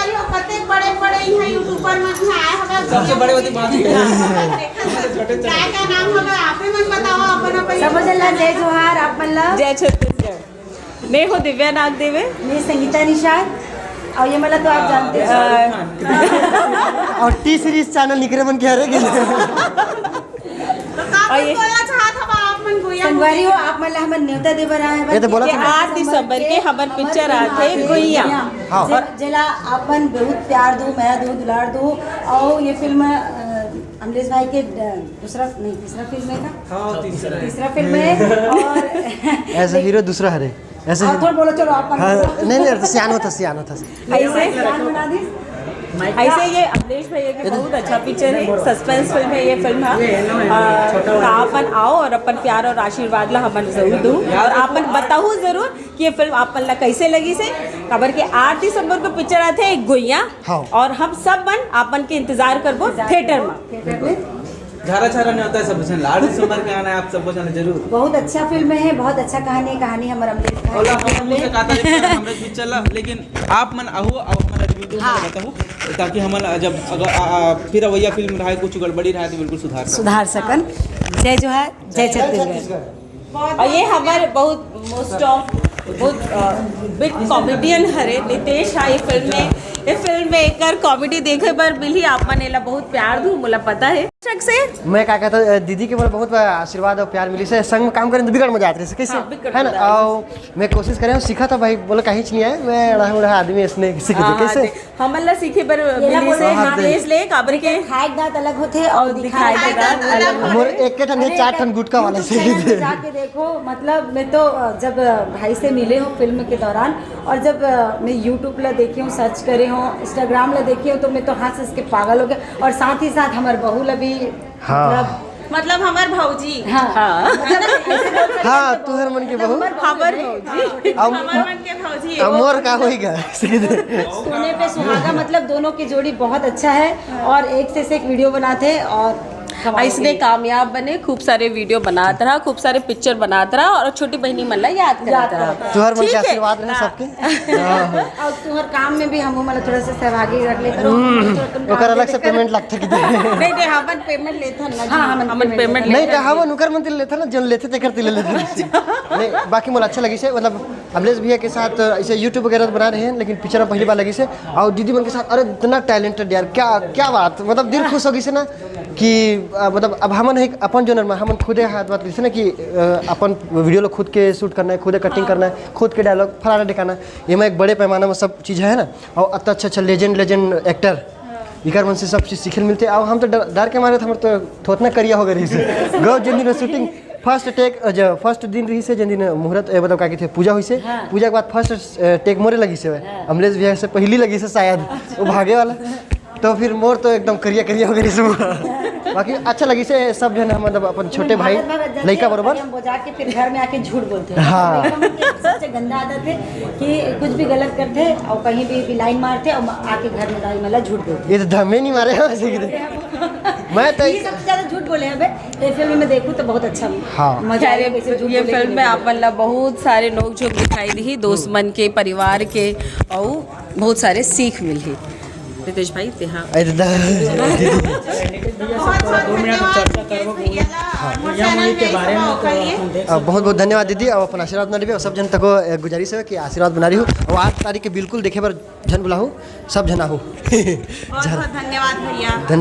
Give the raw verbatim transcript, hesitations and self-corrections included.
कतेक बड़े बड़े इहाँ यूट्यूबर मन इहाँ आए हवय। सबसे बड़े होती बात है। का का नाम हवय, आपे मन बताओ अपन अपन। सब झन ला जय जोहार, आप मन ला। जय छत्तीसगढ़। मैं हूँ दिव्या नागदेवे। मैं संगीता निषाद। और ये मला तो आप जानते हो। और टी सीरीज चैनल निकरे मन के हरे के। तो का और ये बोलना चाहत हवा आप मन गुइया संगवारी हो, आप मन ला हमर नेवता दे बर आए हवन ये तो बोला कि था। आठ दिसंबर के हमर पिक्चर आथे गुइया। हाँ। जे-, जेला आप मन बहुत प्यार दो, मया दो, दुलार दो। और ये फिल्म, अ, अमलेश भाई के, अ, दूसरा नहीं, तीसरा फिल्म है का? हाँ, तीसरा है। तीसरा फिल्म है। और ऐसा हीरो दूसरा हरे। ऐसे हाँ, ही। थोड़ा बोलो, चलो, आप हाँ, नहीं, नहीं, तो सियान होता, सियान होता। ऐसे सियान बना दी। ऐसे ये अमलेश भैया के बहुत अच्छा पिक्चर है, सस्पेंस फिल्म है ये फिल्म। हाँ। आ, तो आप मन आओ और अपन प्यार और आशीर्वाद ला हमन जरूर दू और आप मन बताओ जरूर कि ये फिल्म आप मन ला कैसे लगिस हे। काबर के आठ दिसंबर को पिक्चर आथे गुइया। हाँ। और हम सब मन आप मन के इंतजार करबो थिएटर में। थिएटर में। झारा झारा नहीं होता है, सब कुछ लाल दिसंबर का गाना है, आप सबको जाना जरूर। बहुत अच्छा फिल्म है, बहुत अच्छा कहानी है, कहानी हमर अमलेश भाई ओला की हम है। मुझे कहा था, हमरे भी चला, लेकिन आप मन आहू, आप हमारा रिव्यू दो, हाँ। मैं बताऊँ, ताकि हम जब अगर, आ, आ, फिर वही फिल्म रहा है, कुछ गड़बड़ी रहा है, तो बिल्कुल सुधार सकूँ। सुधार सकन। जय जोहार, जय छत्तीसगढ़। और ये हमारे बहुत मोस्ट ऑफ बहुत बिग कॉमेडियन हरे नितेश हा ये फिल्म में। ये फिल्म में एकर कॉमेडी देखे बर मिलही, आप मन एला बहुत प्यार दू, मोला पता है। शक से मैं का कहता, अ, दीदी के मोला बहुत बड़ा आशीर्वाद और प्यार मिली से, संग में काम करें तो बिगड़ मजा आते रहे से, कैसे? हाँ, बिगड़ है ना? मजा आते रहे। और मैं कोशिश करे हूँ, सीखा था भाई, बोला कहीं नहीं आए, मैं अड़ा उड़ा आदमी इसने सीख हाँ, कैसे? देख, हमन ला सीखे बर ये ला मिली बोलो, से हाँ, देख। देश ले काबर के खाए के दांत अलग होथे और और दिखाए दिखाए के दांत दांत अलग अलग होथे। मोर एक के ठन है, अरे, चार ठन गुटखा वाला YouTube से। चैनल में जाके देखो, मतलब मैं तो, अ, जब, अ, भाई से मिले हूँ फिल्म के दौरान और जब, अ, मैं YouTube ला देखे हूँ, सर्च करे हूँ, Instagram ला देखे हूँ, तो मैं तो हंस हंस के पागल हो गया। और साथ ही साथ हमार बहू ला भी हाँ। मतलब मतलब हमार भौजी। हाँ। हाँ। मतलब ऐसे बोल सकते हाँ, हैं, तुहर मन के बहू। हमार भौजी। अब हमार मन के भौजी। अब मोर का होई गा? सोने पे सुहागा, मतलब दोनों की जोड़ी बहुत अच्छा है और एक से, से एक वीडियो बनाते हैं और कमाल ऐसने की। कामयाब बने, खूब सारे वीडियो बनात रहा, खूब सारे पिक्चर बनात रहा और छोटी बहनी मन ला याद करत याद रहा। करत रहा। तुहर मन के ठीक है। आशीर्वाद रहे हाँ। सबके। हाँ। और तुहर काम में भी हम मतलब थोड़ा सा सहभागी रख लेते हैं। हम्म, ओकर अलग से पेमेंट लगथे कि नहीं, नहीं, हमन पेमेंट लेथन ना जी। हाँ, हमन हमन पेमेंट पेमेंट नहीं, लेथन। तो हमन ओकर मन ले लेथन ना, जन लेथे तेकर तिले लेथन। नहीं, बाकी मोला अच्छा लगिस हे, मतलब अमलेश भैया के साथ ऐसे YouTube वगैरह तो बना रहे हैं, लेकिन पिक्चर में पहली बार लगिस हे। और दीदी मन के साथ, अरे इतना टैलेंटेड यार, क्या, क्या बात, मतलब दिल खुश हो गइस हे ना कि, अ, मतलब अब हमन एक अपन जोनर में हमन खुदे हाथ बात जैसे ना कि, अ, अपन वीडियो लो खुद के शूट करना है, खुदे कटिंग करना है, खुद के डायलॉग फलाना ढिकाना, ये में एक बड़े पैमाना में सब चीज़ है ना। और इतना अच्छा अच्छा लेजेंड लेजेंड एक्टर, इकर मन से सब चीज़ सीखे मिलथे। और हम तो डर, डर के मारे हमर तो थोतना करिया हो गए रहिस हे। गौ जिन दिन शूटिंग फर्स्ट टेक, जो फर्स्ट दिन रहिस हे, जिन दिन मुहूर्त, ए, मतलब का कहिथे, पूजा होइस हे, हाँ। पूजा के बाद फर्स्ट टेक मोरे लगिस हे, हाँ। अमलेश भैया से पहली लगिस हे शायद, वो भागे वाला। तो फिर मोर तो एकदम करिया करिया हो गइस हे। बाकी अच्छा लगिस हे, सब झन मतलब अपन छोटे भाई, भागत भागत जाते लइका हैं, बरोबर। हम बजा के फिर घर में आके झूठ बोलते हैं। हाँ। सबसे गंदा आदत है कि कुछ भी गलत करते हैं और कहीं भी, भी लाइन मारते हैं और आके घर में दाई मला झूठ बोलते हैं। ये तो धमे नहीं मारे हैं वैसे कि। मैं तो ये सबसे ज्यादा झूठ बोले हैं बे। ये फिल्म में देखूं तो बहुत अच्छा हाँ। मजा आया, खैर, कैसे झूठ ये बोले फिल्म कि में नहीं आप मन ला बहुत सारे नोक झोंक दिखाई दी, दोस्त मन के, परिवार के, और बहुत सारे सीख मिलही। रितेश भाई, तेहा। अरे दा-, बहुत बहुत दो मिनट धन्यवाद चर्चा करबो, रितेश भैया ला, हाँ। हमर भैया चैनल मुनि के में बारे में ऐसा तो करिए। अपन देख हाँ, बहुत बहुत धन्यवाद दीदी, और अपन आशीर्वाद बना रही हो, और सब जन तको, ए, गुजारिश है कि आशीर्वाद बना रही हो, और आठ तारीख के बिल्कुल देखे बर झन बुलाहू, सब झन आहू। बहुत बहुत धन्यवाद भैया। धन्य-